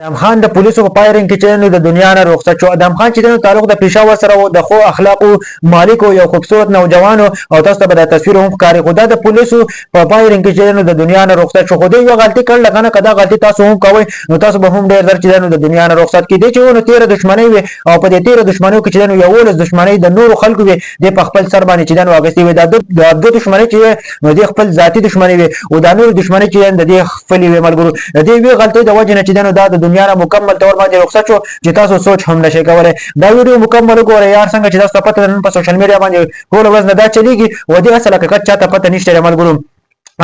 ادم خان د پولیسو په فایرنګ کې چې نو د دنیا نه رخصت شو. ادم خان چې نو تعلق د پېښور سره و، د ښو اخلاقو مالک و، یو خوبصورت نوجوان او تاسو ته به دا تصویر هم ښکاري. خو دا د پولیسو په فایرنګ کې چې نو د دنیا نه رخصت شو. خو دوی یوه غلطي کړله که نه، که دا غلطي تاسو هم کوئ نو تاسو به هم ډېر زر چې نو د دنیا نه رخصت کړي. دی چې نو تېره دښمنۍ وي او په دې تېره دښمنیو کې چې نو 11 دښمنۍ د نورو خلکو وي، دی په خپل سر باندې چې نو اخیستې وي. دا دوه دښمنۍ چې نو دی خپل ذاتي دښمنۍ وي او دا نور دښمنۍ چې د دې خپلې وي. ملګرو، د دې یوې غلطۍ د وجې نه چې نو دا د دنیا نه مکمل تور باندې رخصت شو چې تاسو سوچ هم نشئ کولی. دا ویډیو مکمل وګورئ یار، څنګه چې تاسو ته پته نن په سوشل میډیا باندې ټوله ورځ نه دا چلیږي و دې اصل حقیقت چاته پته نشته. ملګرو،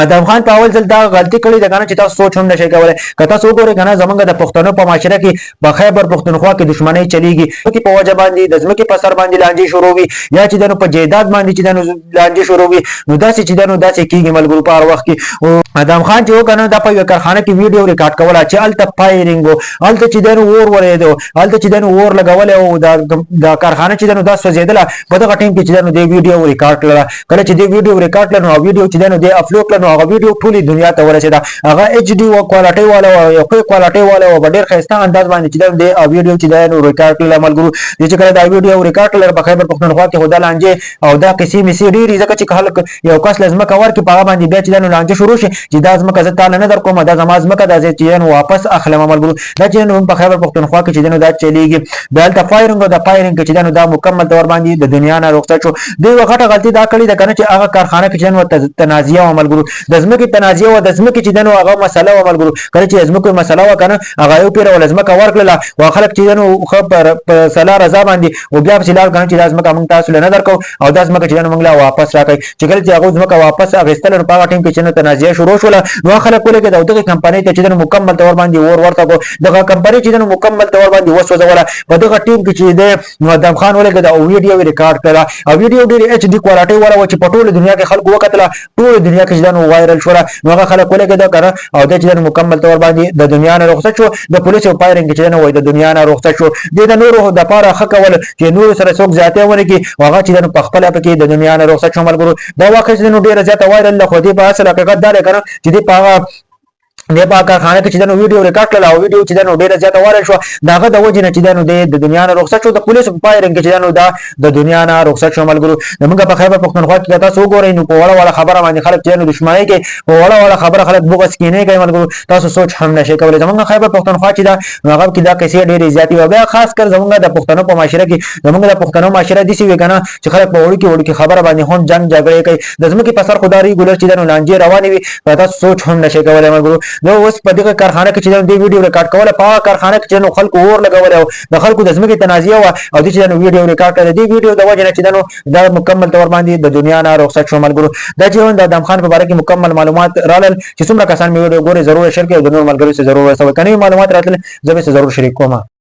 ادم خان په اول ځل دا غلطي کړې ده کنه چې تاسو سوچ هم نشئ کولی. که تاسو وګورئ کنه، زمونږ د پښتنو په معاشره کې په خیبر پښتونخوا کې دښمنۍ چلیږي کې په وجه باندې د ځمکې په سر باندې لانجې شروع وي یا چې دنو په جیداد باندې چې دنو لانجې شروع وي، نو داسې چې دنو داسې کیږي ملګرو په هر وخت کې. ادم خان چې وکنه دا په یو کارخانه کې ویډیو ریکارډ کوله چې هلته فایرینګ و، هلته چې دنو اور ورېدو، هلته چې دنو اور لګولی او دا کارخانه چې دنو دا سوځېدله. په دغه ټایم کې چې دنو دې ویډیو ریکارډ کړله. کله چې دې ویډیو ریکارډ کړه نو ویډیو چې دنو دې اپلوډ کړه، نو هغه ویډیو ټولې دنیا ته ورسېده. هغه ایچ ډي و کوالټي والا و، یو ښه کوالټي والا و، په ډېر ښایسته انداز باندې چې دنو دې ویډیو چې دنو ریکارډ کړله. ملګرو، دې چې کله دا ویډیو ریکارډ کړله، په خیبر پښتونخوا کې خو دا لانجې او دا قصې میسې ډېرې، ځکه چې خلک یو کس له ځمکه ورکړي، په هغه باندې بیا چې دنو لانجه شروع شي چې دا ځمکه زه تاله نه در کوم، دا زما ځمکه ده، زه چې دنو واپس اخلم. ملګرو، دا چې نو په خیبر پښتونخوا کې چې دنو دا چلیږي. بیا هلته فایرنګ او د فایرنګ کې چې دنو دا مکمل تور باندې د دنیا نه رخصت شو. دوی یوه غټه غلطي دا کړې ده که نه چې هغه کارخانه کې چې دنو تنازعه وه ملګرو، د ځمکې تنازعه وه، د ځمکې چې دنو هغه مسله وه. ملګرو، کله چې د ځمکې مسله وه که نه، هغه یو پېره وله ځمکه ورکړله او خلک چې دنو ښه په سلا رضا باندې او بیا پسې لاړ که نه چې دا ځمکه موږ تاسو له نه درکوو او دا ځمکه چې دنو موږ له واپس راکړئ. چې کله چې هغه ځمکه واپس اخیستله نو په هغه ټایم کې چې نو تنازعه شروع شوله، نو خلک ولګېد او دغې کمپنۍ ته چې دنو مکمل تور باندې اور ورته کړو، دغه کمپنۍ چې دنو مکمل تور باندې وسوځوله. په دغه ټیم کې چې دی نو ادم خان ولګېد او ویډیو یې ریکارډ کړله او ویډیو ډېرې ایچ ډي کوالټۍ والا وه چې په ټوله دنیا کې خلکو وکتله، ټوله دنیا کې چې دنو وایرل شوله. نو هغه خلک ولګېد که نه او دی چې دنو مکمل تور باندې د دنیا نه رخصت شو. د پولیسو فایرنګ کې چې دنو وایي د دنیا نه رخصت شو. دې د نورو دپاره ښه کول چې نورو سره څوک زیاتی ونه کړي او هغه چې دنو په خپله پکې د دنیا نه رخصت شو. ملګرو، دا واقع چې دنو ډېره زیاته وایرل ده، خو دې په اصل حقیقت دا دی که نه چې دې په هغه د په کارخانه کې چې دنو ویډیو ریکارډ کړل او ویډیو چې دنو ډیره زیاته وایرل شو، داغه د وجې نه چې دنو د دنیا نه رخصت شو. د پولیسو په فایرنګ کې چې دنو دا د دنیا نه رخصت شو. ملګرو، زمونږ په خیبر پښتونخوا کې تاسو وګورئ نو په وړه وړه خبره باندې خلک چې دنو دښمنۍ کوي، په وړه وړه خبره خلک بغض کینې کوي. ملګرو، تاسو سوچ هم نشئ کولی. زمونږ خیبر پښتونخوا چې ده نو هغه کې دا قصې ډېرې زیاتې وي. بیا خاص کر زمونږ د پښتنو په معاشره کې، زمونږ د پښتنو معاشره داسې وي که نه چې خلک په وړوکې وړوکې خبره باندې هم جنګ جګړې کوي. د ځمکې په سر خو دا ریګولر چې دنو لانجې روانې وي، تاسو سوچ هم نشئ کولی. ملګرو، نو اوس په دغه کارخانه کې چې دې ویډیو ریکارډ کوله، په هغه کارخانه کې چې نو خلکو اور لګولی او د خلکو د ځمکې تنازعه وه او دې چې نو ویډیو ریکارډ کړه، د دې ویډیو د وجې نه چې نو دا مکمل تور باندې د دنیا نه رخصت شو. ملګرو، دا چې د ادم خان په باره کې مکمل معلومات رالل. چې څومره کسان مې ویډیو ګوري، ضرور شریک او د نور ملګرو سره ضرور ورسوي. که نوي معلومات راتلل، زه به ضرور شریک کوم.